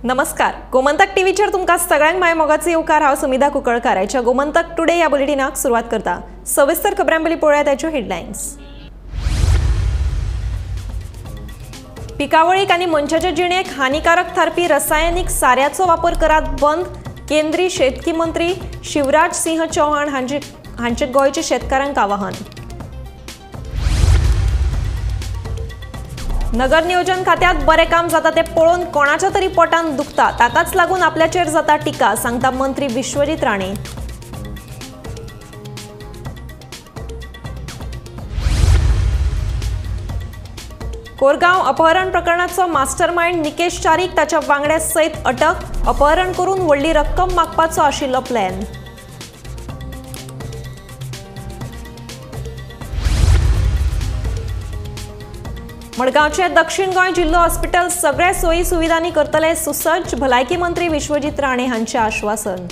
नमस्कार, गोमंतक टीव्हीचेर तुमकां सगळ्यांक my मोगाचो येवकार. हांव सुमिधा कुंकळकार. आयच्या गोमंतक टुडे ह्या बुलेटिनाक सुरवात करता. सविस्तर खबरां पयलीं पळोवया ताच्यो हेडलायन्स. पिकावळीक आनी मनशाचे जिणेक हानिकारक थारपी रसायनीक साऱ्याचो वापर करात बंद. केंद्रीय शेतकी मंत्री शिवराज सिंह चौहान हांचे गोंयच्या शेतकारांक आवाहन. नगर नियोजन खात्यात बरें काम जाता ते पळोवन कोणाच्या तरी पोटान दुखता, ताकाच लागून आपल्याचेर जाता टिका, सांगता मंत्री विश्वजीत राणे. कोरगांव अपहरण प्रकरणाचो मास्टरमाइंड निकेश चारीक ताच्या वांगड्या सयत अटक. अपहरण करून व्हडली रक्कम मागपाचो आशिल्लो प्लॅन. मडगांवचे दक्षिण गोंय जिल्लो हॉस्पिटल सगळ्या सोयी सुविधांनी करतले सुसज्ज, भलायकी मंत्री विश्वजीत राणे हांचे आश्वासन.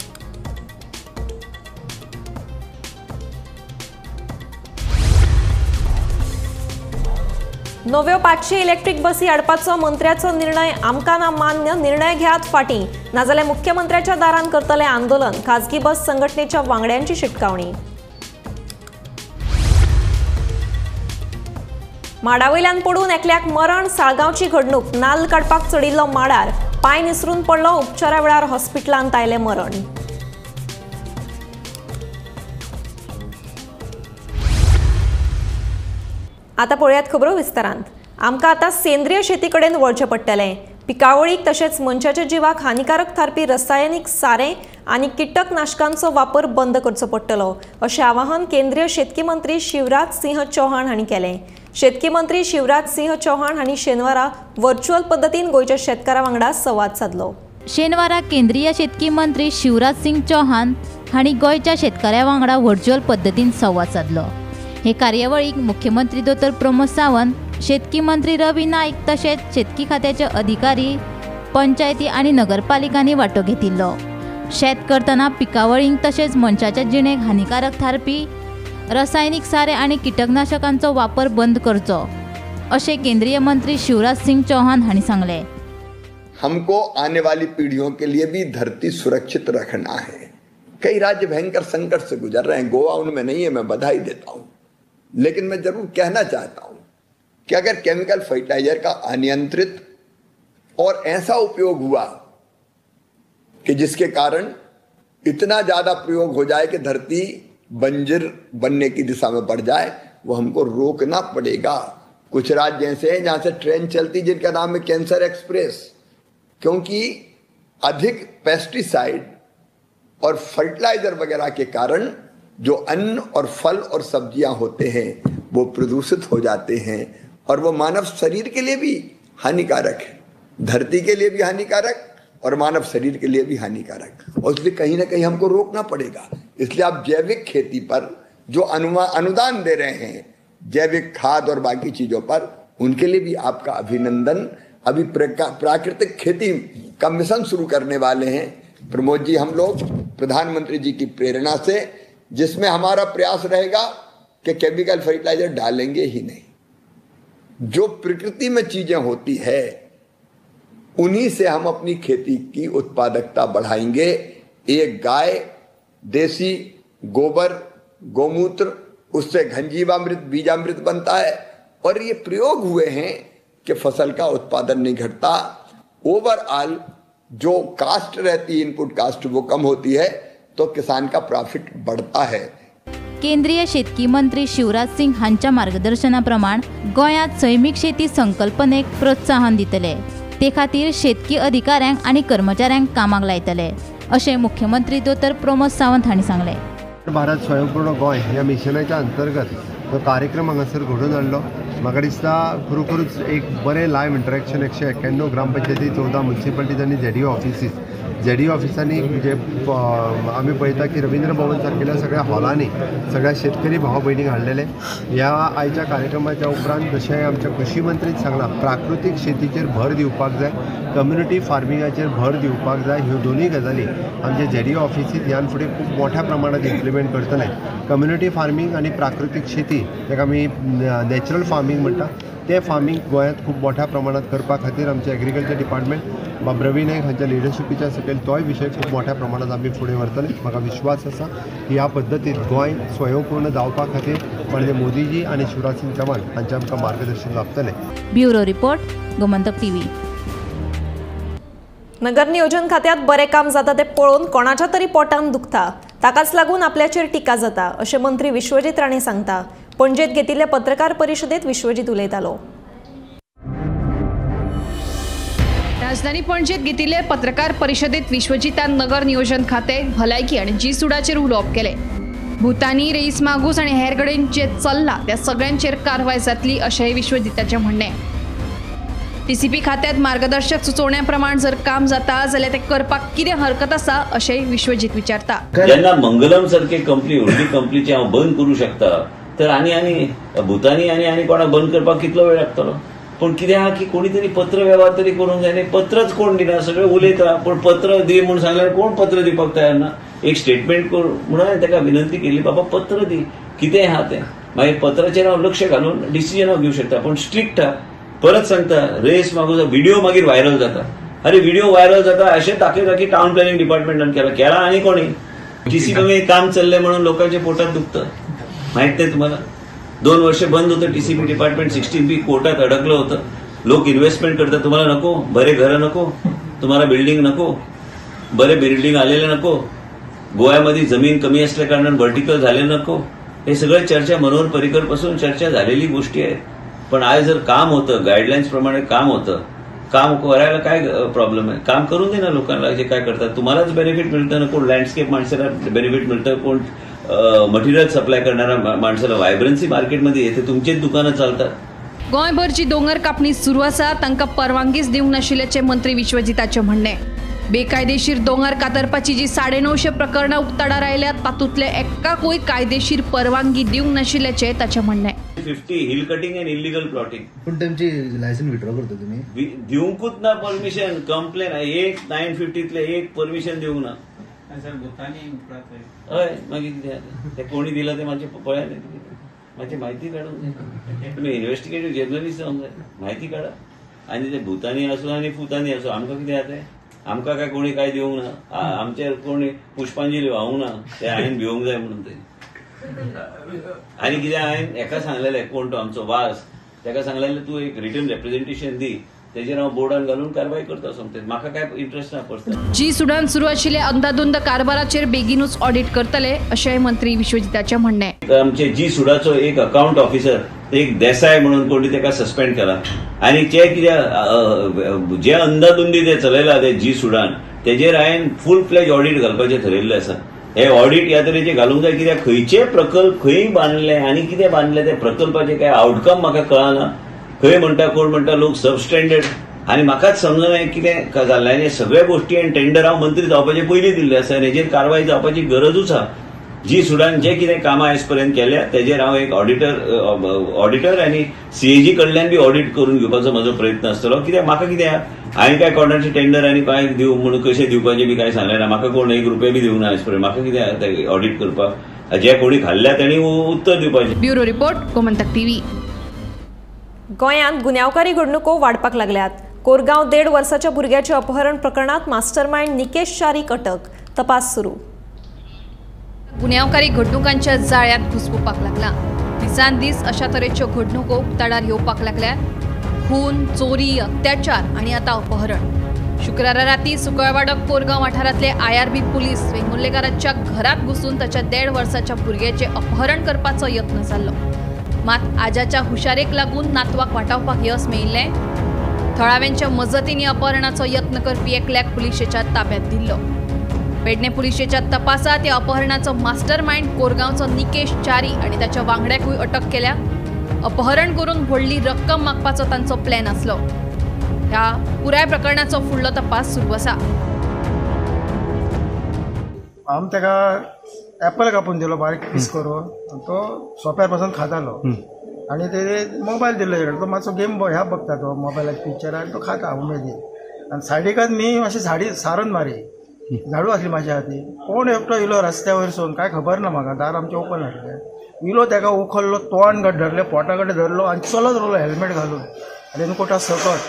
नव्यो 500 इलेक्ट्रीक बसी हाडपाचो मंत्र्याचो निर्णय आमकां ना मान्य, निर्णय घेयात फाटीं, नाजाल्यार मुख्यमंत्र्याच्या दारान करतले आंदोलन, खाजगी बस संघटनेच्या वांगड्यांची शिटकावणी. माडावयल्यान पडून एकल्याक मरण, साळगांवची घडणूक. नाल्ल काडपाक चडिल्लो माडार पांय निसरून पडलो, उपचारा वेळार हॉस्पिटलांत आयलें मरण. आतां पळयात खबरो विस्तारांत. आमकां आतां सेंद्रीय शेती कडेन वळचें पडटलें. पिकावळीक तशेंच मनशाच्या जिवाक हानिकारक थारपी रसायनीक सारें आनी कीटकनाशकांचो वापर बंद करचो पडटलो, अशें आवाहन केंद्रीय शेतकी मंत्री शिवराज सिंह चौहान हांणी केलें. शेतकी मंत्री शिवराज सिंह चौहान हांणी शेनवारा व्हर्च्युअल पद्दतीन गोंयच्या शेतकारां वांगडा संवाद सादलो. शेनवारा केंद्रीय शेतकी मंत्री शिवराज सिंह चौहान हांणी गोंयच्या शेतकारां वांगडा व्हर्च्युअल पद्दतीन संवाद सादलो. हे कार्यावळीक मुख्यमंत्री दोतोर प्रमोद सावंत, शेतकी मंत्री रवी नायक तशेंच शेतकी खात्याचे अधिकारी, पंचायती आनी नगरपालिकांनी वांटो घेतिल्लो. शेत करतना पिकावळींक तशेंच मनशाच्या जिणेक हानिकारक थारपी रसायनीक सारे आनी कीटकनाशकांचो वापर बंद करचो, अशें केंद्रीय मंत्री शिवराज सिंह चौहान हांणी सांगलें. हमको आने वाली पीढ़ियों के लिए भी धरती सुरक्षित रखना है. कई राज्य भयंकर संकट से गुजर रहे हैं, गोवा उनमें नहीं है, मैं बधाई देता हूँ. लेकिन मैं जरूर कहना चाहता हूँ कि अगर केमिकल फर्टिलाइजर का अनियंत्रित और ऐसा उपयोग हुआ कि जिसके कारण इतना ज़्यादा प्रयोग हो जाए कि धरती बंजर बनने की दिशा में बढ़ जाए, वो हमको रोकना पड़ेगा. कुछ राज्य ऐसे हैं जहाँ से ट्रेन चलती जिनका नाम है कैंसर एक्सप्रेस, क्योंकि अधिक पेस्टिसाइड और फर्टिलाइजर वगैरह के कारण जो अन्न और फल और सब्जियां होते हैं वो प्रदूषित हो जाते हैं और वो मानव शरीर के लिए भी हानिकारक है, धरती के लिए भी हानिकारक और मानव शरीर के लिए भी हानिकारक. और इसलिए कहीं ना कहीं हमको रोकना पड़ेगा. इसलिए आप जैविक खेती पर जो अनुदान दे रहे हैं, जैविक खाद और बाकी चीज़ों पर, उनके लिए भी आपका अभिनंदन. अभी प्राकृतिक खेती का मिशन शुरू करने वाले हैं प्रमोद जी, हम लोग प्रधानमंत्री जी की प्रेरणा से, जिसमें हमारा प्रयास रहेगा कि केमिकल फर्टिलाइजर डालेंगे ही नहीं. जो प्रकृति में चीज़ें होती है उन्हीं से हम अपनी खेती की उत्पादकता बढ़ाएंगे. एक गाय, देसी गोबर, गोमूत्र, उससे घनजीवामृत, बीजामृत बनता है. और ये प्रयोग हुए हैं कि फसल का उत्पादन नहीं घटता. ओवरऑल जो कास्ट रहती है, इनपुट कास्ट, वो कम होती है, तो किसान का प्रॉफिट बढ़ता है. केंद्रीय शेतकी मंत्री शिवराज सिंह हांच्या मार्गदर्शना प्रमाण गोंयांत सैमीक शेती संकल्पनेक प्रोत्साहन दितले. ते खातीर शेतकी अधिकाऱ्यांक आनी कर्मचाऱ्यांक कामाक लायतले, अशें मुख्यमंत्री दोतोर प्रमोद सावंत हांणी सांगलें. भारत स्वयंपूर्ण गोंय ह्या मिशनाच्या अंतर्गत तो कार्यक्रम हांगासर घडोवन हाडलो. म्हाका दिसता खरोखरूच एक बरें लायव्ह इंटरेक्शन 191 ग्रामपंचायती, 14 मुन्सिपालिटीज आनी झेडीओ ऑफिसीस. झेडीओ ऑफिसांनी जे आमी पळयता की रवींद्र भवन सारकेल्या सगळ्या हॉलांनी सगळ्या शेतकरी भाव भयणींक हाडलेले. ह्या आयच्या कार्यक्रमाच्या उपरांत जशें आमच्या कृशी मंत्रीन सांगलां, प्राकृतीक शेतीचेर भर दिवपाक जाय, कम्युनिटी फार्मिंगाचेर भर दिवपाक जाय. ह्यो दोनूय गजाली आमच्या झेडीओ ऑफिसीत ह्यान फुडें खूब मोठ्या प्रमाणात इम्प्लिमेंट करतले. कम्युनिटी फार्मींग आनी प्राकृतीक शेती, ताका आमी नॅचरल फार्मींग म्हणटा, ते फार्मींग गोंयांत खूब मोठ्या प्रमाणात करपा खातीर आमचे एग्रीकल्चर डिपार्टमेंट बाब रवी नायक हांच्या लिडरशिपीच्या सकयल तोय विशय खूब मोठ्या प्रमाणात आमी फुडें व्हरतले. म्हाका विश्वास आसा की ह्या पद्दतीन गोंय स्वयंपूर्ण जावपा खातीर माननीय मोदीजी आनी शिवराज सिंग चौहान हांचें आमकां मार्गदर्शन लाभतलें. Bureau report, Gomantak TV. नगर नियोजन खात्यात बरें काम जाता तें पळोवन कोणाच्या तरी पोटान दुखता, ताकाच लागून आपल्याचेर टिका जाता अशें मंत्री विश्वजीत राणे सांगता. पणजेत घेतिल्ले पत्रकार परिशदेत विश्वजीत उलयतालो. राजधानी पणजेत घेतिल्ले पत्रकार परिशदेत विश्वजीतान नगर नियोजन खाते, भलायकी आनी जी सुडाचेर उलोवप केलें. भूतानी, रेईस मागूस आनी हेर कडेन जे चल्लां त्या सगळ्यांचेर कारवाय जातली अशेंय विश्वजीताचें म्हणणें. टीसीपी खात्यात मार्गदर्शक सुचोवण्या प्रमाण जर काम जाता जाल्यार ते करपाक कितें हरकत आसा अशेंय विश्वजीत विचारता. जेन्ना मंगलम सारखे कंपनी व्हडली कंपनीची हांव बंद करूं शकता तर आनी आनी भूतानी आनी आनी कोणाक बंद करपाक कितलो वेळ लागतलो. पूण कितें आहा की कोणी तरी पत्र व्यवहार तरी करूंक जाय न्ही. पत्रच कोण दिना, सगळे उलयता पूण पत्र दी म्हूण सांगल्यार कोण पत्र दिवपाक तयार ना. एक स्टेटमेंट कर म्हणून हांवें ताका विनंती केली, बाबा पत्र दी कितें आहा तें, मागीर पत्राचेर हांव लक्ष घालून डिसिजन हांव घेवं शकता. पूण स्ट्रिक्ट आहा. परत सांगता, रेस मागून व्हिडिओ मागीर व्हायरल जाता. अरे व्हिडिओ व्हायरल जाता अशें दाखयता की टावन प्लॅनिंग डिपार्टमेंटान केला केला आनी कोणी टीसीपी काम चल्लें म्हणून लोकांच्या पोटात दुखतं. माहीत नाही तुम्हाला, 2 वर्ष बंद होतं टीसीपी डिपार्टमेंट, 16B कोर्टात अडकलं होतं. लोक इन्व्हेस्टमेंट करतात, तुम्हाला नको बरे घरं नको, तुम्हाला बिल्डिंग नको, बरे बिल्डिंग आलेले नको, गोव्यामध्ये जमीन कमी असल्या कारणाने व्हर्टिकल झाले नको. हे सगळं चर्चा मनोहर पर्रीकर पासून चर्चा झालेली गोष्टी आहेत. पण आज जर काम होतं, गाईडलाईन्स प्रमाणे काम होतं, काम करायला काय प्रॉब्लेम आहे? काम करून दे ना लोकांना जे काय करतात. तुम्हालाच बेनिफिट मिळतं ना, कोण लँडस्केप माणसाला बेनिफिट मिळतं, कोण मटेरियल सप्लाय करणाऱ्या माणसाला. व्हायब्रन्सी मार्केटमध्ये येते, तुमचेच दुकानं चालतात. गोंयभर जी दोंगर कापणी सुरू आसा तांकां परवानगीच दिवंक नाशिल्ल्याचें मंत्री विश्वजीताचें म्हणणें. बेकायदेशीर दोंगर कातरपाची जी 950 प्रकरणां उक्ताडार आयल्यात तातूंतले एकाकूय कायदेशीर परवानगी दिवंक नाशिल्ल्याचें ताचें म्हणणें. 50 hill cutting and illegal plotting. पूण तेमची लायसन विथड्रॉ करता तुमी? दिवंकूच ना परमिशन. कंप्लेन एक 950तले एक परमिशन दिवंक ना. हय, मागीर कितें ते कोणी दिला ते मातशें पळयात, मातशी म्हायती काडूंक जाय. तुमी इन्व्हेस्टिगेटीव जर्नलिस्ट जावंक जाय, म्हायती काडा. आनी ते भुतानी आसूं आनी फुतानी आसूं, आमकां कितें जाता? आमकां काय कोणी काय दिवंक ना, आमचेर कोणी पुष्पांजली वाहूंक ना, ते हांवें भिवंक जाय म्हणून ते. आनी कितें हांवें हेका सांगलेलें, कोण तो आमचो वास, ताका सांगलेलें तूं एक रिटर्न रेप्रेझेंटेशन दी, तेजेर हांव बोर्डान घालून कारवाय करता सोमतें. म्हाका काय इंट्रस्ट ना पर्सनल. जी सुडान सुरू आशिल्ल्या अंदाधुंद कारभाराचेर बेगीनूच ऑडिट करतले अशेंय मंत्री विश्वजीताचें म्हणणें. आमचे जी सुडाचो एक अकाउंट ऑफिसर एक देसाय म्हणून कोणी ताका सस्पेंड केला आनी ते कितें जे अंदाधुंदी ते चलयला ते जी सुडान, तेजेर हांवें फूल फ्लॅज ऑडिट घालपाचें थरयल्लें आसा. हे ऑडिट ह्या तरेचे घालूंक जाय कित्याक खंयचे प्रकल्प खंय बांदले आनी कितें बांदले ते प्रकल्पाचे काय आवटकम म्हाका कळना. खंय म्हणटा कोण म्हणटा लोक सबस्टँडर्ड आनी म्हाकाच समजना कितें जाल्लें. आनी सगळ्या गोश्टी आनी टेंडर हांव मंत्री जावपाचे पयलीं दिल्ले आसा आनी हेजेर कारवाय जावपाची गरजूच आहा. जी सुडान जे कितें कामां आयज पर्यंत केल्या तेजेर हांव एक ऑडिटर आनी सीएजी कडल्यान बी ऑडिट करून घेवपाचो म्हजो प्रयत्न आसतलो. कित्याक म्हाका कितें हांवें काय कोणाचे टेंडर आनी काय दिवं म्हणून कशें दिवपाचें बी काय सांगलें ना. म्हाका कोण 1 रुपया बी दिवंक ना आयज पर्यंत. म्हाका कितें ऑडिट करपाक जे कोणी खाल्ल्या तांणी उत्तर दिवपाचें. Bureau report, Gomantak TV. गोंयांत गुन्यांवकारी घडणुको वाडपाक लागल्यात. कोरगांव 1.5 वर्साच्या भुरग्याचे अपहरण प्रकरणात मास्टरमाइंड निकेश च्यारीक अटक, तपास सुरू. गुन्यांवकारी घडणुकांच्या जाळ्यात घुसपुपाक लागला. दिसान दीस अशा तरेच्यो घडणुको उक्ताडार येवपाक लागल्यात. खून, चोरी, अत्याचार आनी आतां अपहरण. शुक्रारा राती सुकळवाडो कोरगांव वाठारांतले आयआरबी पुलीस वेंगुर्लेकाराच्या घरात घुसून ताच्या 1.5 वर्साच्या भुरग्याचे अपहरण करपाचो यत्न जाल्लो. मात आजाच्या हुशारेक लागून नातवाक वाटावपाक यश मेळिल्लें. थळाव्यांच्या मजतीन अपहरणाचो यत्न करपी एकल्याक पुलिशेच्या ताब्यात दिल्लो. पेडणे पुलिशेच्या तपासात ह्या अपहरणाचो मास्टरमाइंड कोरगांवचो निकेश च्यारी आनी ताच्या वांगड्याकूय अटक केल्या. अपहरण करून व्हडली रक्कम मागपाचो तांचो प्लॅन आसलो. ह्या पुराय प्रकरणाचो फुडलो तपास सुरू आसा. आमी ताका एप्पल कापून दिलो बारीक पीस करून, तो सोप्यार पासून खातालो आनी ते मोबायल दिल्लो तेका. तो मातसो गेम ह्या बघता तो मोबायलार पिक्चर आनी तो खाता उमेदीन. आनी सायडीकच मी मातशी झाडी सारून मारी, झाडू आसली म्हाज्या हाती. कोण एकटो इलो रस्त्या वयरसून काय खबर ना म्हाका, दार आमचें ओपन आसलें. इलो तेका उखल्लो, तोंड घट धरलें, पोटा कडेन धरलो आनी चलत रावलो हेल्मेट घालून रेनकोटा सकट.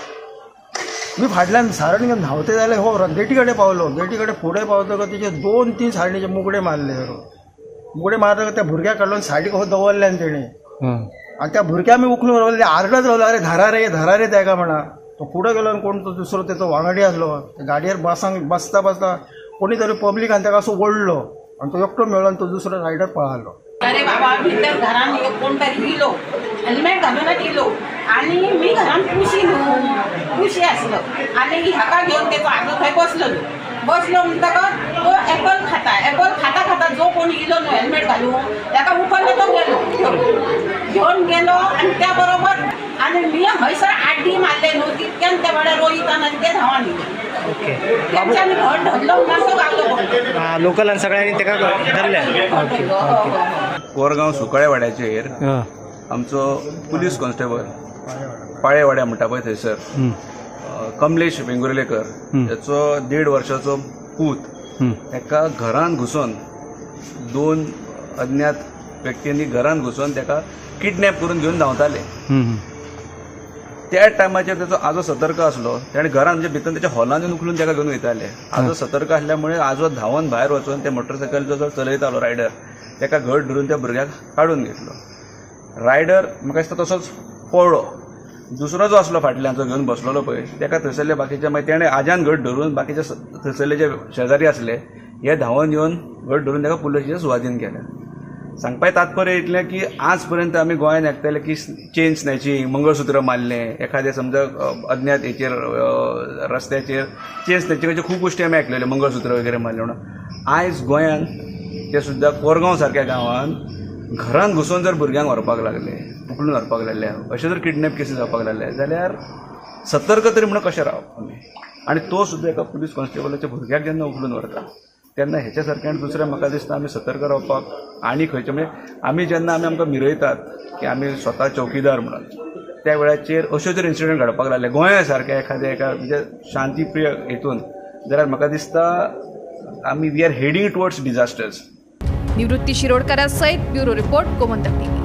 मी फाटल्यान सारण घेवन धांवते जाल्यार हो गेटी कडेन पावलो. गेटी कडेन फुडें पावतकच तेचे 2-3 सारणीचे मुगडे मारले. मुगडे मारतकच त्या भुरग्याक काडलो सायडीक हो दवरले आनी तेणें आनी त्या भुरग्याक आमी उखलून रावले, आरडत रावले, अरे धारा रे धारा रे तेका म्हणा. तो फुडें गेलो आनी कोण तो दुसरो तेचो वांगडी आसलो, गाडयेर बसता बसता कोणी तरी पब्लिकान तेका असो ओडलो आनी तो एकटो मेळ्ळो आनी तो दुसरो रायडर पळालो. अरे बाबा भितर घरान कोण तरी इलो, हेल्मेट घालूनच इलो आनी मी घरान कुशी न्हू, कुशी आसलो आनी हाका घेवन तेचो आजो थंय बसलो. बसलो म्हणटकच तो एपल खाता, एपल खाता खाता जो कोण इलो न्हू हेल्मेट घालून ताका उखल्लो, तो गेलो घेवन गेलो. आनी त्या बरोबर आनी मी हयसर आड्डी मारले न्हू तितक्यान त्या वेळार रोहितान आनी ते धांवान इले. तेंच्यांनी घट धरलो म्हणून तो गावलो. लोकलान सगळ्यांनी तेका धरले. कोरगांव सुकळेवाड्याचेर आमचो पुलीस कॉन्स्टेबल पाळेवाड्या म्हणटा पळय थंयसर कमलेश वेंगुर्लेकर हेचो 1.5 वर्साचो पूत ताका घरान घुसोन 2 अज्ञात व्यक्तींनी घरान घुसोन ताका किडनॅप करून घेवन धांवताले. त्या टायमाचेर तेचो आजो सतर्क आसलो, ताणें घरान म्हणजे भितर तेच्या हॉलान येवन उखलून ताका घेवन वयताले. आजो सतर्क आसल्यामुळे आजो धांवन भायर वचून ते मोटरसायकल जो चलयतालो रायडर ताका घट धरून त्या भुरग्याक काडून घेतलो. रायडर म्हाका दिसता तसोच पळ्ळो. दुसरो जो आसलो फाटल्यान जो घेवन बसलेलो पळय ताका थंयसरले बाकीचे मागीर तेणें आज्यान घट धरून बाकीचे थंयसरले जे शेजारी आसले हे धांवन येवन घट धरून ताका पुलिशेच्या सुवादीन केले. सांगपाचें तात्पर्य इतलें की आज पर्यंत आमी गोंयांत आयकताले की चेन स्नॅचिंग, मंगळसूत्र मारलें एखादें समजा अज्ञात हेचेर रस्त्याचेर चेन स्नॅचिंगाच्यो खूब गोश्टी आमी आयकलेल्यो, मंगळसूत्र वगैरे मारलें म्हणून. आयज गोंयांत ते सुद्दां कोरगांव सारक्या गांवांत घरान घुसून जर भुरग्यांक व्हरपाक लागले, उखलून व्हरपाक लागले, अशे जर किडनॅप केसी जावपाक लागले जाल्यार सतर्क तरी म्हणून कशें रावप आमी. आनी तो सुद्दां एका पुलीस कॉन्स्टेबलाच्या भुरग्याक जेन्ना उखलून व्हरता तेन्ना हेच्या सारकें आनी दुसरें म्हाका दिसता आमी सतर्क रावपाक आनी खंयचें म्हणजे आमी जेन्ना आमी आमकां मिरयतात की आमी स्वता चौकीदार म्हणून त्या वेळाचेर अश्यो जर इन्सिडंट घडपाक लागले गोंया सारक्या एखाद्या एका म्हणजे शांतीप्रिय हेतून जाल्यार म्हाका दिसता आमी we are heading towards disasters. निवृत्ती शिरोडकरासयत ब्युरो रिपोर्ट, गोमंतक टीव्ही.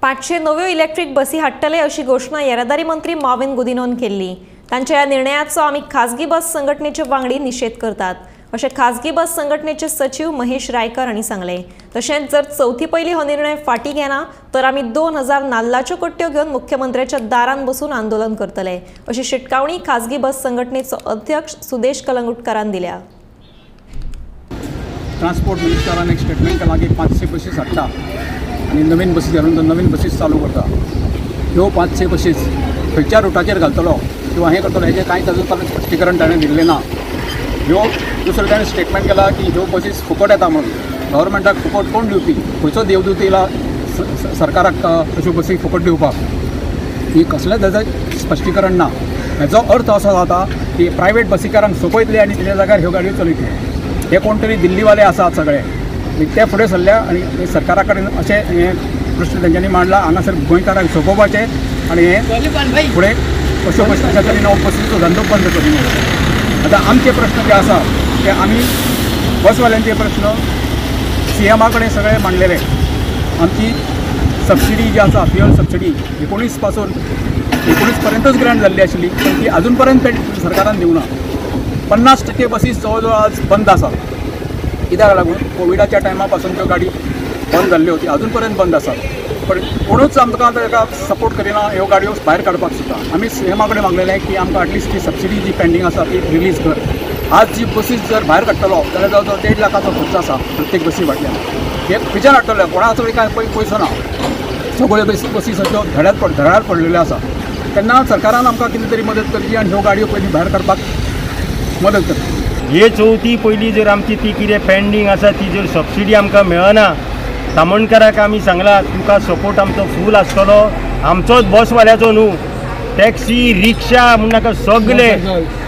500 नव्यो इलेक्ट्रीक बसी हाडटले अशी घोशणा येरादारी मंत्री माविन गुदिनोन केल्ली. तांच्या ह्या निर्णयाचो आमी खाजगी बस संघटनेचे वांगडी निशेध करतात अशें खाजगी बस संघटनेचे सचीव महेश रायकर हांणी सांगलें. तशेंच जर चवथी पयलीं हो निर्णय फाटीं घेना तर आमी 2000 नाल्लाच्यो कट्ट्यो घेवन मुख्यमंत्र्याच्या दारान बसून आंदोलन करतले अशी शिटकावणी खाजगी बस संघटनेचो अध्यक्ष सुदेश कलंगुटकारान दिल्या. ट्रान्सपोर्ट मिनिस्टरान एक स्टेटमेंट केलां की 500 बसीस हाडटा आनी नवीन बसीस हाडून तो नवीन बसीस चालू करता. ह्यो 500 बसीस खंयच्या रुटाचेर घालतलो किंवा हें करतलो हेजें कांयच अजून ताणें स्पश्टीकरण ताणें दिल्लें ना. ह्यो दुसरें ताणें स्टेटमेंट केलां की ह्यो बसीस फुकट येता म्हणून. गव्हर्मेंटाक फुकट कोण दिवपी, खंयचो देवदूत येयला सरकाराक अश्यो बसी फुकट दिवपाक? ही कसलेंच ताजें स्पश्टीकरण ना. हेचो अर्थ असो जाता की प्रायवेट बसीकारांक सोंपयतले आनी तेच्या जाग्यार ह्यो गाडयो चलयतले. हे कोण तरी दिल्लीवाले आसात सगळे ते फुडें सरल्या आनी सरकारा कडेन अशें हें प्रश्न तेंच्यांनी मांडला. हांगासर गोंयकारांक सोंपोवपाचें आनी हें फुडें अश्यो बसी अशा तरेन हो बसीचो धंदो बंद करून उडोवचो. आतां आमचे प्रश्न जे आसा ते आमी बसवाल्यांचे प्रश्न सीएमा कडेन सगळे मांडलेले. आमची सबसिडी जी आसा फ्युअल सबसिडी 19 पासून 19 पर्यंतच ग्रांट जाल्ली आशिल्ली, पण ती अजून पर्यंत सरकारान दिवना. 50% बसीस जवळ जवळ आज बंद आसा. कित्याक लागून कोविडाच्या टायमा पासून त्यो गाडी बंद जाल्ल्यो ती अजून पर्यंत बंद आसा. पण कोणूच आमकां ताका सपोर्ट करिना ह्यो गाडयो भायर काडपाक सुद्दां. आमी सीएमा कडेन मागलेलें की आमकां एटलिस्ट ती सबसिडी जी पेंडींग आसा ती रिलीज कर. आज जी बसीस जर भायर काडटलो जाल्यार जवळ जवळ 1.5 लाखाचो खर्च आसा प्रत्येक बसी फाटल्यान. हे खंयच्यान हाडटले? कोणाचो कांय पयसो ना. सगळ्यो बसी सद्यो धड्यार पडलेल्यो आसा. तेन्ना सरकारान आमकां कितें तरी मदत करची आनी ह्यो गाडयो पयलीं भायर काडपाक मदत करची. हे चवथी पयलीं जर आमची ती कितें पेंडींग आसा ती जर सबसिडी आमकां मेळना, तामणकाराक आमी सांगलां तुका सपोर्ट आमचो फूल आसतलो. आमचोच बसवाल्याचो न्हू, टॅक्सी रिक्षा म्हूण नाका सगळे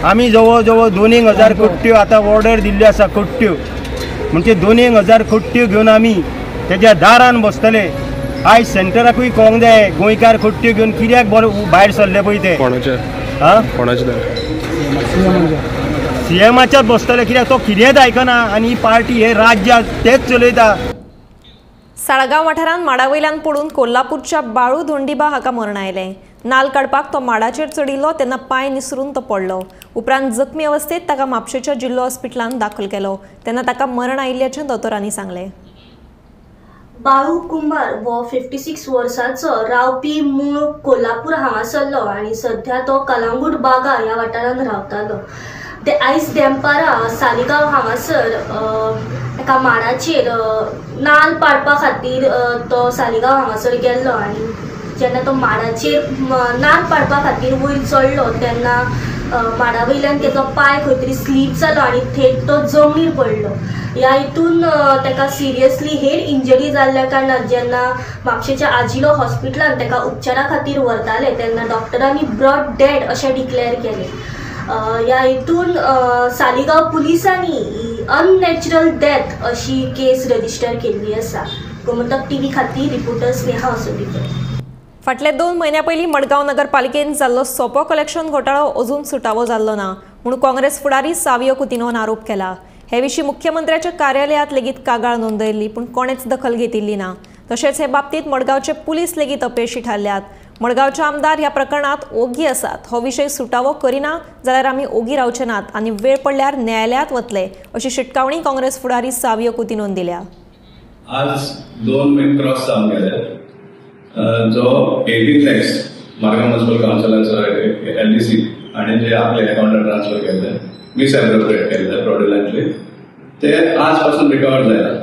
आमी जवळ जवळ 2000 कट्ट्यो आतां ऑर्डर दिल्ल्यो आसा. कट्ट्यो म्हणजे 2000 कट्ट्यो घेवन आमी तेज्या दारान बसतले. आयज सेंटराकूय कळोंक जाय गोंयकार कट्ट्यो घेवन कित्याक बरो भायर सरले पळय ते. कोणाचे? आं, कोणाचे? सीएमाच्याच बसतले, कित्याक तो कितेंच आयकना आनी ही पार्टी हे राज्य तेच चलयता. साळगांव वाठारांत माडावयल्यान पडून कोल्हापूरच्या बाळू धोंडीबा हाका मरण आयलें. नाल काडपाक तो माडाचेर चडिल्लो तेन्ना पांय निसरून तो पडलो. उपरांत जखमी अवस्थेत ताका म्हापशेच्या जिल्लो हॉस्पिटलांत दाखल केलो तेन्ना ताका मरण आयिल्ल्याचें दोतोरांनी सांगलें. बाळू कुंभार हो 56 वर्सांचो रावपी मूळ कोल्हापूर हांगासरलो आनी सध्या तो कलांगूट बागा ह्या वाठारांत रावतालो. ते आयज देंपारा सालिगांव हांगासर एका माडाचेर नाल पाडपा खातीर तो सालिगांव हांगासर गेल्लो आनी जेन्ना तो माडाचेर नाल पाडपा खातीर वयर चडलो तेन्ना माडा वयल्यान तेजो पांय खंय तरी स्लीप जालो आनी थेट तो जमनीर पडलो. ह्या हितून ताका सिरियसली हेड इंजरी जाल्ल्या कारणान जेन्ना म्हापशेच्या आजिलो हॉस्पिटलान ताका उपचारा खातीर व्हरताले तेन्ना डॉक्टरांनी ब्रॉड डेड अशें डिक्लेअर केलें. ह्या हितून सालिगांव पुलिसांनी अननॅचरल डेथ अशी केस रजिस्टर केल्ली आसा. गोमंतक टीव्ही खातीर रिपोर्टर स्नेहा असोलीकर. फाटले 2 म्हयन्या पयलीं मडगांव नगरपालिकेन जाल्लो सोपो कलेक्शन घोटाळो अजून सुटावो जाल्लो ना म्हूण काँग्रेस फुडारी सावियो कुतिन्होन आरोप केला. हे विशीं मुख्यमंत्र्याच्या कार्यालयांत लेगीत कागाळ नोंदयल्ली पूण कोणेच दखल घेतिल्ली ना. तशेंच हे बाबतींत मडगांवचे पुलीस लेगीत अपेशी थारल्यात. मडगांवचे आमदार ह्या प्रकरणांत ओगी आसात. हो विशय सुटावो करिना जाल्यार आमी ओगी रावचे नात आनी वेळ पडल्यार न्यायालयांत वतले अशी शिटकावणी काँग्रेस फुडारी सावियो कुतिन्होन दिल्या. आज 2 म्हयने क्रॉस जावन गेले जो 18 लॅक्स मार्गांव म्युनिसिपल कावन्सिलाचो एलडीसी आनी जे आपले अकाउंटार ट्रान्सफर केल्ले मिसएप्रोप्रिएट केल्ले फ्रॉड्युलंटली ते आज पासून रिकवर जायना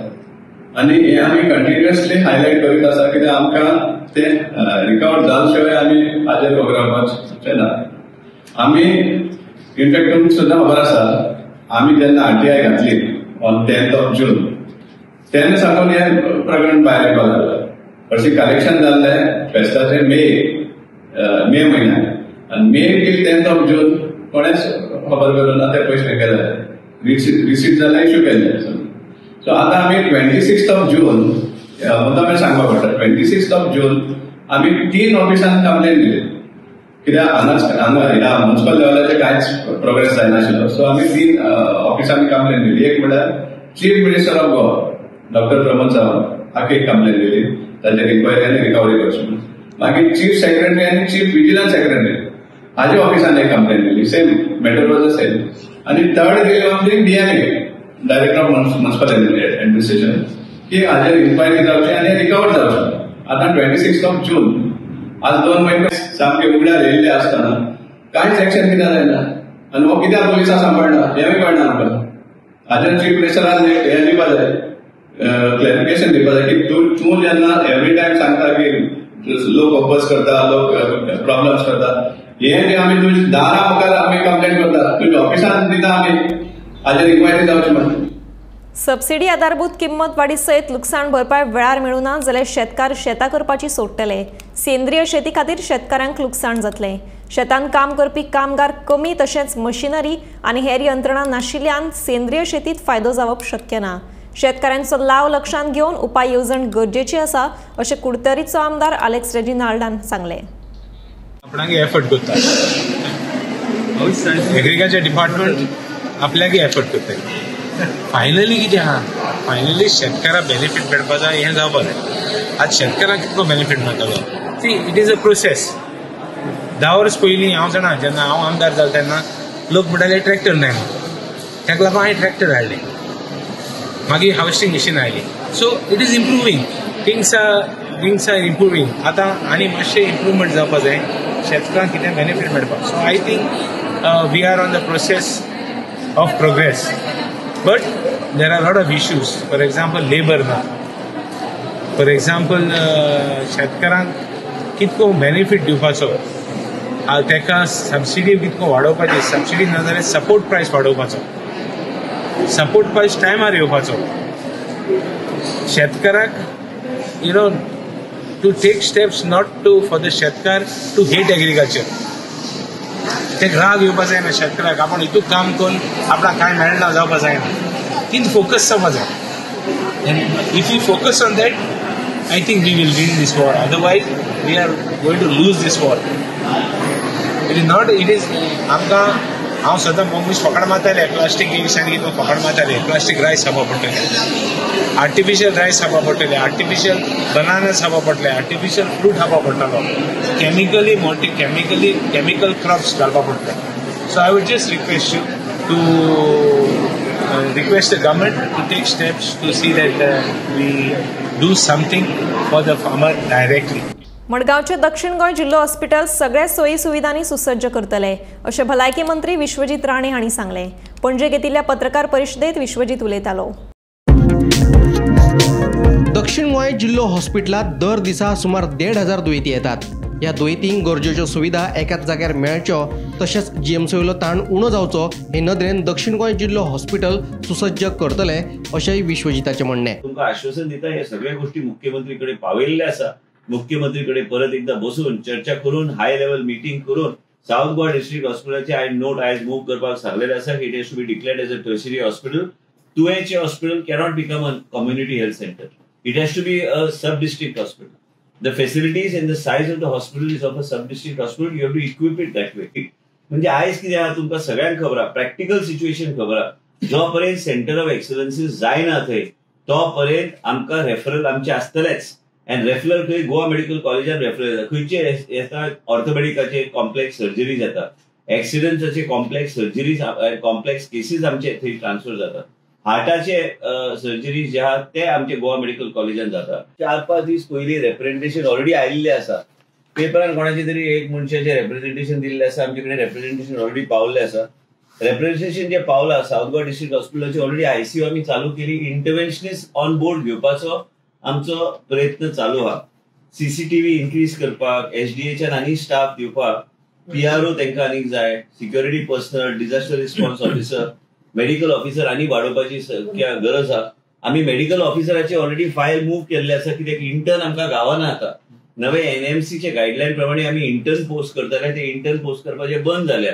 आनी हे आमी कंटिन्युअसली हायलायट करीत आसा कित्याक आमकां ते रिकवर जाल शिवाय आमी हाजेर प्रोग्रामाचे ना. आमी इनफॅक्ट तुमकां सुद्दां खबर आसा आमी जेन्ना आरटीआय घातली ऑन 10th of June तेन्ना साकून हें प्रकरण भायर येवपाक लागलां. हरशीं कलेक्शन जाल्लें फेस्ताचें मे म्हयन्याक आनी मे टील 10th of June कोणेच खबर करूं ना ते पयशे गेले रिसीट जाल्यार इश्यू केल्ले. सो आतां आमी 26th of June मुद्दाम हें सांगपाक पडटा 26th of June आमी 3 ऑफिसांत कंप्लेन दिली कित्याक हांगा ह्या म्युनिसिपल लेवलाचेर कांयच प्रोग्रेस जायनाशिल्लो. सो आमी 3 ऑफिसांनी कंप्लेन दिली. एक म्हळ्यार chief minister of Goa doctor Pramod Sawant हाका एक कंप्लेन दिली ताचेर इन्क्वायरी आनी रिकवरी करची म्हणून. मागीर चीफ सेक्रेटरी आनी चीफ विजिलन्स सेक्रेटरी हाजे ऑफिसान एक कंप्लेन दिली, same matter was the same. आनी थर्ड दिली आमची DMA director of municipal administration की हाजेर इन्क्वायरी जावची आनी रिकवर जावची. आतां 26th of June आज 2 म्हयने सामके उगड्यार येयल्ले आसतना कांयच एक्शन कित्याक जायना आनी हो कित्याक पुलिसां सांबाळना हेंवूय कळना आमकां. हाजेर चीफ मिनिस्टरान हें दिवपा जाय, क्लॅरिफिकेशन दिवपा जाय की तूं जेन्ना एवरी टायम सांगता की लोक अपोज करता, लोक प्रॉब्लम्स करता, हें जें आमी तुज्या दारा मुखार आमी कंप्लेन करता, तुज्या ऑफिसान दिता आमी हाजेर इन्क्वायरी जावची म्हणून. सबसिडी आधारभूत किंमत वाडी सयत लुकसाण भरपाय वेळार मेळूना जाल्यार शेतकार शेतां करपाची सोडटले. सेंद्रीय शेती खातीर शेतकारांक लुकसाण जातलें. शेतांत काम करपी कामगार कमी तशेंच मशिनरी आनी हेर यंत्रणा नाशिल्ल्यान सेंद्रीय शेतीत फायदो जावप शक्य ना. शेतकारांचो लाव लक्षांत घेवन उपाय येवजण गरजेची आसा अशें कुडतरीचो आमदार आलेक्स रेजिनाल्डान सांगलें. आपणाक एफर्ट करता एग्रीकल्चर डिपार्टमेंट आपल्याक एफर्ट करता. फायनली कितें आहा, फायनली शेतकाराक बेनिफीट मेळपा जाय हें जावपा जाय. आज शेतकाराक कितलो बेनिफीट मेळटलो? See it is a process. 10 वर्स पयलीं हांव जाणा जेन्ना हांव आमदार जालो तेन्ना लोक म्हणटाले ट्रॅक्टर नाय, ताका लागून हांवें ट्रॅक्टर हाडले, मागीर हार्वेस्टींग मशीन आयली. So it is improving, things are improving. आतां आनी मातशें इम्प्रूवमेंट जावपा जाय, शेतकारांक कितें बेनिफीट मेळपाक. So I think we are on the process of progress, but there are lot of issues. For example labour ना, फॉर एक्झाम्पल शेतकारांक कितको बेनिफीट दिवपाचो, ताका सबसिडी कितको वाडोवपाची, सबसिडी ना जाल्यार सपोर्ट प्रायस वाडोवपाचो, सपोर्ट प्रायस टायमार येवपाचो. शेतकाराक you know to take steps not to for the शेतकार टू हेट एग्रीकल्चर. तेका राग येवपा जायना शेतकाराक, आपूण हितून काम करून आपणाक कांय मेळना जावपा जायना, तीन फोकस जावपा जाय. And if you focus on that I think we will win this war, otherwise we are going to lose this war. It is not, it is आमकां हांव सदां मनीस फकड मारताले प्लास्टीक एक दिसांनी कितें फकड मारताले, प्लास्टीक रायस खावपा पडटले, आर्टिफिशियल रायस खावपा पडटले, आर्टिफिशियल बनानास खावपा पडटले, आर्टिफिशियल फ्रूट खावपा पडटलो, केमिकली केमिकली केमिकल क्रॉप्स घालपा पडटले. So I would just request you to request the government to take steps to see that we do something for the farmer directly. मडगांवचे दक्षिण गोंय जिल्हो hospital सगळ्या सोयी सुविधांनी सुसज्ज करतले अशें भलायकी मंत्री विश्वजीत राणे हांणी सांगलें. पणजे घेतिल्ल्या पत्रकार परिशदेंत विश्वजीत उलयतालो. दक्षिण गोंय जिल्हो हॉस्पिटलांत दर दिसा सुमार 1,500 दुयेंती येतात. ह्या दुयेंतींक गरजेच्यो सुविधा एकाच जाग्यार मेळच्यो तशेंच जीएमसीवयलो ताण उणो जावचो हे नदरेन दक्षिण गोंय जिल्हो हॉस्पिटल सुसज्ज करतले अशेंय विश्वजिताचें म्हणणें. तुमकां आश्वासन दिता हे सगळे गोष्टी मुख्यमंत्री कडेन पावयल्ले आसा. मुख्यमंत्री कडेन परत एकदा बसून चर्चा करून हाय लेवल मिटींग करून सावथ गोवा डिस्ट्रिक्ट हॉस्पिटलाचे I note आयज मूव करपाक सांगलेले आसा की it has to be declared as a tertiary hospital. तुयेंचे hospital cannot become a community health centre. It has to be a sub district hospital. The facilities and the size of the hospital is of a sub-district hospital. You have to equip it that way. म्हणजे आयज कितें आहा तुमकां सगळ्यांक खबर आहा, practical situation खबर आहा. जो पर्यंत सेंटर ऑफ एक्सलन्सीस जायना थंय तो पर्यंत आमकां रेफरल आमचे आसतलेच. एंड रेफरल खंय गोवा मेडिकल कॉलेजान रेफरल जाता, खंयचे येता ऑर्थोपेडिकाचे कॉम्प्लेक्स सर्जरी जाता, एक्सिडंट्साचे कॉम्प्लेक्स सर्जरीज कॉम्प्लेक्स केसीस आमचे थंय ट्रान्सफर जाता, हार्टाचे सर्जरी जे आहा ते आमचे गोवा मेडिकल कॉलेजान जाता. 4-5 दीस पयलीं रेप्रेझेंटेशन ऑलरेडी आयिल्लें आसा. पेपरान कोणाचे तरी एक मनशाचें रेप्रेझेंटेशन दिल्लें आसा, आमचे कडेन रेप्रेझेंटेशन ऑलरेडी पावल्लें आसा. रेप्रेझेंटेशन जें पावलां सावथ गोवा डिस्ट्रिक्ट हॉस्पिटलाची ऑलरेडी आयसीयू आमी चालू केली. इंटरव्हेन्शनिस्ट ऑन बोर्ड घेवपाचो आमचो प्रयत्न चालू आहा. सीसीटीव्ही इन्क्रीज करपाक, एसडीएच्यान आनी स्टाफ दिवपाक, पीआरओ तांकां आनीक जाय, security personnel, disaster response officer, medical officer आनी वाडोवपाची गरज आहा. आमी मेडिकल ऑफिसराची ऑलरेडी फायल मूव केल्ले आसा कित्याक इंटर्न आमकां गांवांना आतां नवे एनएमसीचे गायडलायन प्रमाणे आमी इंटर्न पोस्ट करताले, ते इंटर्न पोस्ट करपाचे बंद जाल्या.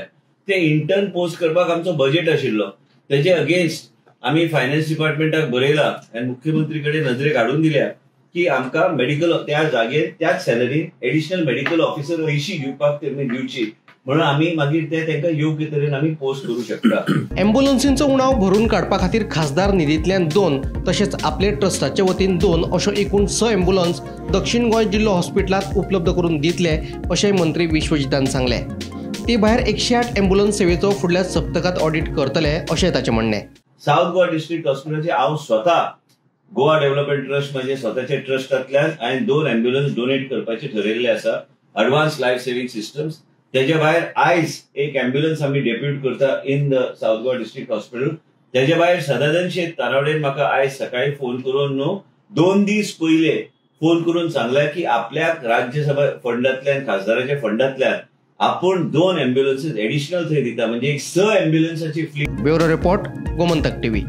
ते इंटर्न पोस्ट करपाक आमचो बजेट आशिल्लो, तेजे अगेन्स्ट आमी फायनान्स डिपार्टमेंटाक बरयला आनी मुख्यमंत्री कडेन नजरेक हाडून दिल्या की आमकां मेडिकल त्या जागेर त्याच सॅलरीन एडिशनल मेडिकल ऑफिसर 80 घेवपाक तेमी दिवची म्हणून आमी मागीर ते तांकां योग्य तरेन आमी पोस्ट करू शकता. एम्ब्युलन्सींचो उणाव भरून काडपा खातीर खासदार निधींतल्यान 2 तशेंच आपले ट्रस्टाचे वतीन 2 अशो एकूण 6 एम्ब्युलन्स दक्षिण गोंय जिल्हो हॉस्पिटलांत उपलब्ध करून दितले अशें मंत्री विश्वजितान सांगलें. ते भायर 108 एम्ब्युलन्स सेवेचो फुडल्या सप्तकांत ऑडिट करतले अशें ताचें म्हणणें. सावथ गोवा डिस्ट्रिक्ट हॉस्पिटलाचे हांव स्वता गोवा डेव्हलपमेंट ट्रस्ट म्हणजे स्वताच्या ट्रस्टांतल्यान हांवें 2 एम्ब्युलन्स डोनेट करपाचे ठरयल्ले आसा, एडवान्स लायफ सेव्हिंग सिस्टम्स. तेजे भायर आयज एक एम्ब्युलन्स आमी डेप्यूट करता in the South Goa district hospital. तेजे भायर सदानंद शेट तानावडेन म्हाका आयज सकाळी फोन करून न्हू 2 दीस पयले फोन करून सांगला की आपल्याक राज्यसभा फंडांतल्यान खासदाराच्या फंडांतल्यान आपूण 2 एम्ब्युलन्सीस एडिशनल थंय दिता, म्हणजे एक 6 एम्ब्युलन्साची fleet. Bureau report, Gomantak TV.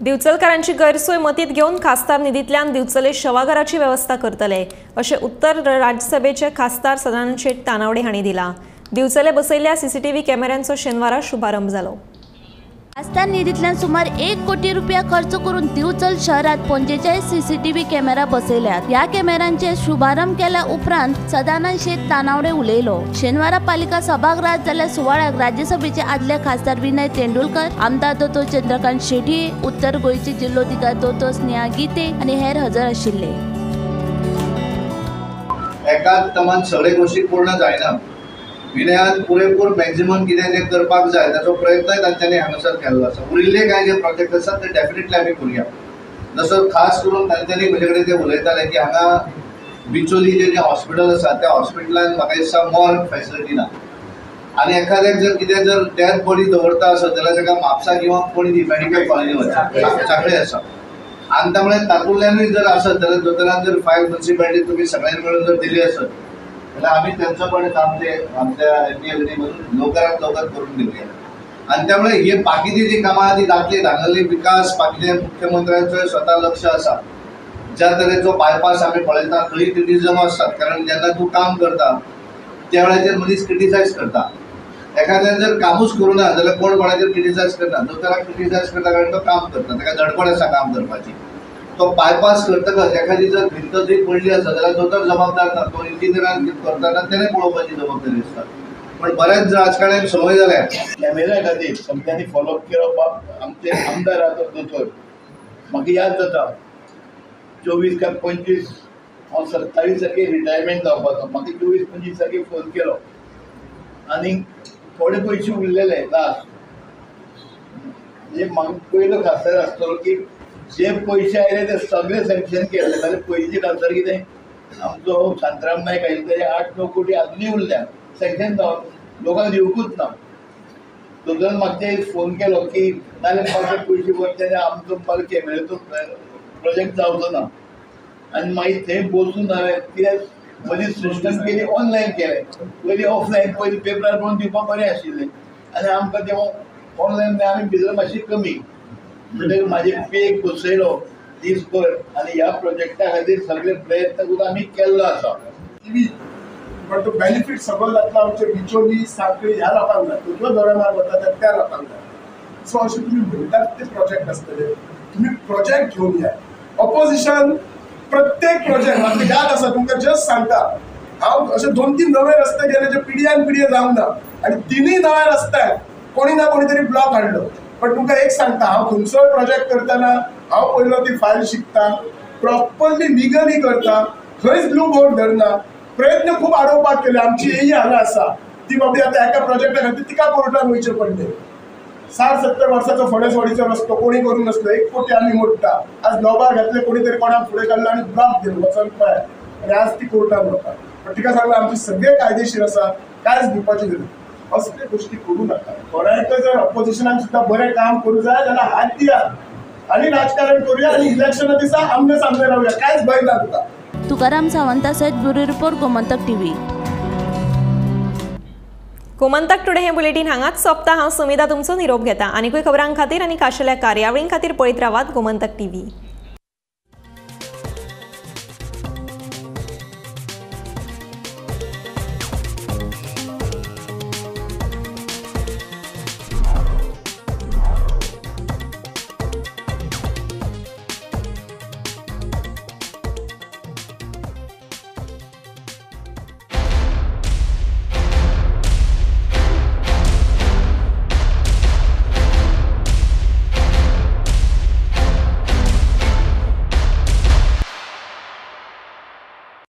दिवचलकारांची गैरसोय मतीत घेवन खासदार निधींतल्यान दिवचले शवाघराची वेवस्था करतले अशें उत्तर राज्यसभेचे खासदार सदानंद शेट तानावडे हांणी दिला. दिवचले बसयल्ल्या सीसीटीव्ही कॅमेऱ्यांचो शेनवारा शुभारंभ जालो. खासदार निधींतल्यान सुमार 1 कोटी रुपया खर्च करून दिवचल शहरात 45 सीसीटीव्ही कॅमेरा बसयल्यात. ह्या कॅमेरांचे शुभारंभ केल्या उपरांत सदानंद शेट तानावडे उलयलो. शेनवारा पालिका सभागृहात जाल्ल्या सुवाळ्याक राज्यसभेचे आदले खासदार विनय तेंडुलकर, आमदार दोतोर चंद्रकांत शेट्ये, उत्तर गोंयचे जिल्लोधिकारी दोतोर स्नेहा गीते आनी हेर हजर आशिल्ले. एकाच तमान सगळे गोष्टी पूर्ण जायना. विनयान पुरेपूर मॅक्झिमम कितें जें करपाक जाय ताचो प्रयत्नय तांच्यांनी हांगासर केल्लो आसा. उरिल्ले कांय जे प्रोजेक्ट आसात ते डेफिनेटली आमी करुया. जसो खास करून तांच्यांनी म्हजे कडेन ते उलयताले की हांगा बिचोली जें हॉस्पिटल आसा त्या हॉस्पिटलान म्हाका दिसता मॉर्ग फॅसिलिटी ना आनी एखाद्याक जर कितें जर डेथ बॉडी दवरता आसत जाल्यार ताका म्हापसा किंवा पणजी मेडिकल कॉलेजी वचचें सांखळे आसा आनी त्यामुळे तातूंतल्यानूय जर आसत जाल्यार दोतोरान जर फायल म्युन्सिपालिटी तुमी सगळ्यांनी मेळून जर दिली आसत जाल्यार आमी त्यांचं पण काम ते आमच्या एमपीएलडी मधून लवकरात लवकर करून घेवया. आनी त्यामुळे हे बाकीची जी कामां आहा ती जातली. हांगासरली विकास बाकीचे मुख्यमंत्र्यांचो स्वता लक्ष आसा. ज्या तरेचो बायपास आमी पळयता थंय क्रिटिझम आसतात, कारण जेन्ना तूं काम करता त्या वेळाचेर मनीस क्रिटिसायज करता. एखाद्यान जर कामूच करूं ना जाल्यार कोण कोणाचेर क्रिटिसायज करना. दोतोराक क्रिटिसायज करता कारण तो काम करता, ताका धडपड आसा काम करपाची. तो बायपास करतकच एखादी जर भिंत जरी पडली आसा जाल्यार दोतोर जबाबदार ना, तो इंजिनियरान कितें करता ना तेणें पळोवपाची जबाबदारी आसता. पण बऱ्याच राजकारण्यांक संवय जाल्या. कॅमेरा खातीर सगळ्यांनी फॉलोअप केलो. बाब आमचे आमदार आसा दोतोर, म्हाका याद जाता 24 काय 25 हांव 27 तारखेक रिटायरमेंट जावपाचो, म्हाका 24-25 तारखेक फोन केलो आनी थोडे पयशे उरलेले लास्ट. म्हणजे म्हाका पयलो खासदार आसतलो की जे पयशे आयले ते सगळे सँक्शन केले. जाल्यार पयलींचे खासदार कितें आमचो शांतराम नायक आशिल्लो तेजे 8-9 कोटी आजुनूय उरल्या सँक्शन जावन लोकांक दिवकूच ना. दोतोरान म्हाका ते फोन केलो की नाजाल्यार म्हाका पयशे वरचे आनी आमचो म्हाका कॅमेराचो प्रोजेक्ट जावचो ना. आनी मागीर थंय बसून हांवें कित्याक म्हजी सिस्टम केली ऑनलायन केलें, पयलीं ऑफलायन, पयलीं पेपरार बरोवन दिवपाक बरें आशिल्लें आनी आमकां तें ऑनलायन आमी भितर मातशी कमी. म्हणटकीर म्हाजे पेक बसयलो दीसभर आनी ह्या प्रोजेक्टा खातीर सगळे प्रयत्न करून आमी केल्लो आसा. पण तो बेनिफीट सगळो जातलो आमचे बिचोली सांखळी ह्या लोकांक जाता, जो दोऱ्यामार वता त्या लोकांक जाता. सो अशें तुमी म्हणटात ते प्रोजेक्ट आसतले, तुमी प्रोजेक्ट घेवन या. ऑपोजिशन प्रत्येक प्रोजेक्ट म्हाका याद आसा, तुमकां जस्ट सांगता हांव, अशे 2-3 नवे रस्ते गेले जे पिढ्यान पिढये जावंक ना आनी तिनूय नव्या रस्त्याक कोणी ना कोणी तरी ब्लॉक हाडलो. पण तुमकां एक सांगता, हांव खंयचोय प्रोजेक्ट करतना हांव पयलो ती फायल शिकता, प्रॉपरली लिगली करता, खंयच ब्लू बोर्ड धरना. प्रयत्न खूब आडोवपाक केले. आमची एई हांगा आसा ती बाबडी आतां एका प्रोजेक्टा खातीर तिका कोर्टान वयचें पडलें. 60-70 वर्साचो फणसवाडीचो रस्तो कोणी करूंक नासलो, 1 कोटी आमी मोडटा. आज लोबार घातले कोणी तरी कोणाक फुडें काडलो आनी ब्लॉक दिलो वचून पळय, आनी आज ती कोर्टान वता. पण तिका सांगलां आमचे सगळे कायदेशीर आसा, कांयच भिवपाची गरज. असले गोष्टी करूं नाका. कोणाकय जर ऑपोजिशनान सुद्दां बरें काम करूं जाय जाल्यार हात दियात आनी राजकारण करूया आनी इलेक्शना दिसा आमने सामने रावया, कांयच भंय ना तुका. तुकाराम सावंता सयत bureau report, Gomantak TV. Gomantak today हें बुलेटीन हांगाच सोंपता. हांव सुमिता तुमचो निरोप घेता. आनीकूय खबरां खातीर आनी खाशेल्या कार्यावळीं खातीर पळयत रावात गोमंतक टीव्ही.